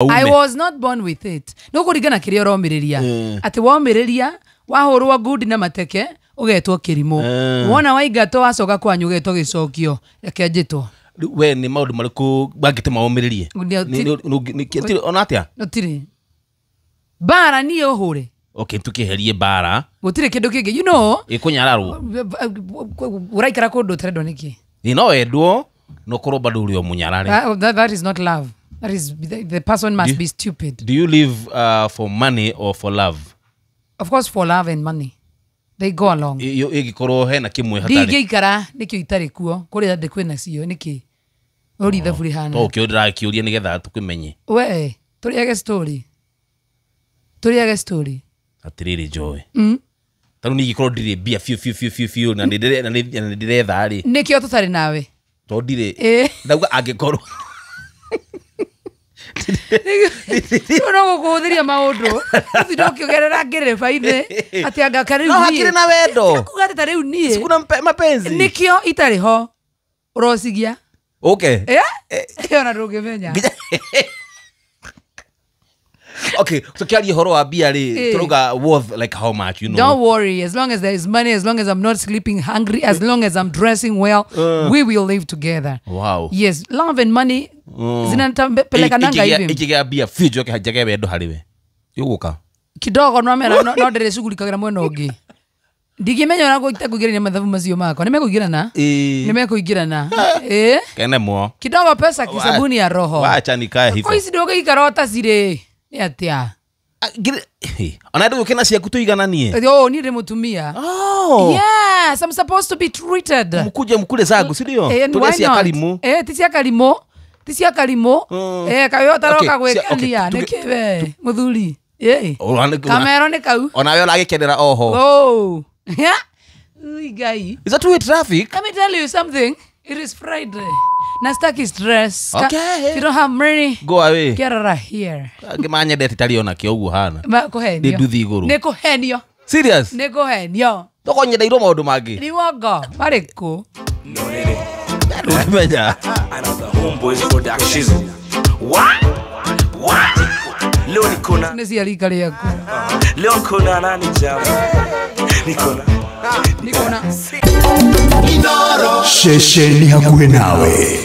I was not born with it. No kũringana kĩrĩa ũromĩrĩria. Atĩ womĩrĩria wahũrwo ngundi na mateke ũgetwo kĩrimũ. Wona waingatwo wacoka kwanyu ũgetwo gĩcokio. Reke njĩtwo. We nĩ maũndũ marĩkũ mangĩtũma ũmĩrĩrie? Ona atĩa? Gũtirĩ. Mbara niĩ ũhũre. Okay, tukĩherie mbara. Gũtirĩ kĩndũ kĩngĩ. You know, ĩkũnyararwo. Ũraikara kũndũ ũtarendwo nĩkĩ? No wendwo no korwo bado ũrĩ o mũnyarare. That is not love. That is, the person must be stupid. Do you live for money or for love? Of course for love and money. They go along. Ĩngĩkorwo hena kĩmwe hatarĩ. Ndingĩikara nĩkĩo itarĩ kuo kũrĩa ndĩ kwĩna cio nĩkĩ? Ũrĩ ithabu rĩhana. To kĩo ndĩrakĩũria nĩgetha tũkĩmenye. We, tũrĩage story. Tũrĩage story. Atĩrĩrĩ Joy. Tarĩu niĩ ingĩkorwo ndirĩ mbia biũ biũ biũ biũ biũ na nĩndĩretha rĩ. Nĩkĩo tũtarĩ nawe. To ndirĩ. Ndauga angĩkorwo no gũkũhũthĩria maũndũ ũtinde ũkĩgerera ngereba-inĩ atĩ anga karĩu no hakĩrĩ na wendo kuga atĩ ta rĩu niĩ sikuna mapenzi nĩkĩo itarĩ ho ũrocigia okay ona ndũngĩmenya. Okay, so tukiaria horo wa mbia rĩ tũrauga worth like how much, you know? Don't worry, as long as there is money, as long as I'm not sleeping hungry, as long as I'm dressing well, we will live together. Wow. Yes, love and money zinatapelekananga hivi. Ikigea mbia biũ njoke njage wendo harĩ we. Yũgũka. Kidogo no mera no ndĩrĩcugurikagira mwena ũngĩ. Ndingĩmenya ona gũingĩrania mathabu macio makwa. Nĩmekũingĩrana? Nĩmekũingĩrana. Kene mwo. Kidogo pesa kisabuni ya roho. Wacha nikae hivyo. Kwa ici ndũngĩikara ũtacirĩ. Nĩ atĩa? Ona ndũgũke na ciaku tũigananie. Oh, niĩ ndĩ mũtumia. Oh. Yes, I'm supposed to be treated. Mkuje mkule zangu, si ndio? Tũrĩe cia karimũ. Ti cia karimũ. Ti cia karimũ. Kayo ũtaroka gwĩkenia nĩkĩ we mũthuri? Kamero nĩ kau. Ona we ũragĩkenera oho. Oh. Ui Ngai. Is that two-way traffic? Let me tell you something. It is Friday. Na staki stress. Okay. If you don't have money, go away. Get out of here. Angĩ manyendete itarĩ ona kĩo ũguo hana. Kũhenio. Nĩ nduthi igũrũ. Nĩ kũhenio. Serious? Nĩ kũhenio. Tũkonyendeirwo maũndũ mangĩ. Nĩ wongo. Marĩkũ? Ndũngĩmenya. Another Homeboys Productions. What? What? Leo niko na nĩ cia rika rĩaku. Leo niko na nani jama? Niko na Niko na Ceceni hakuhĩ nawe.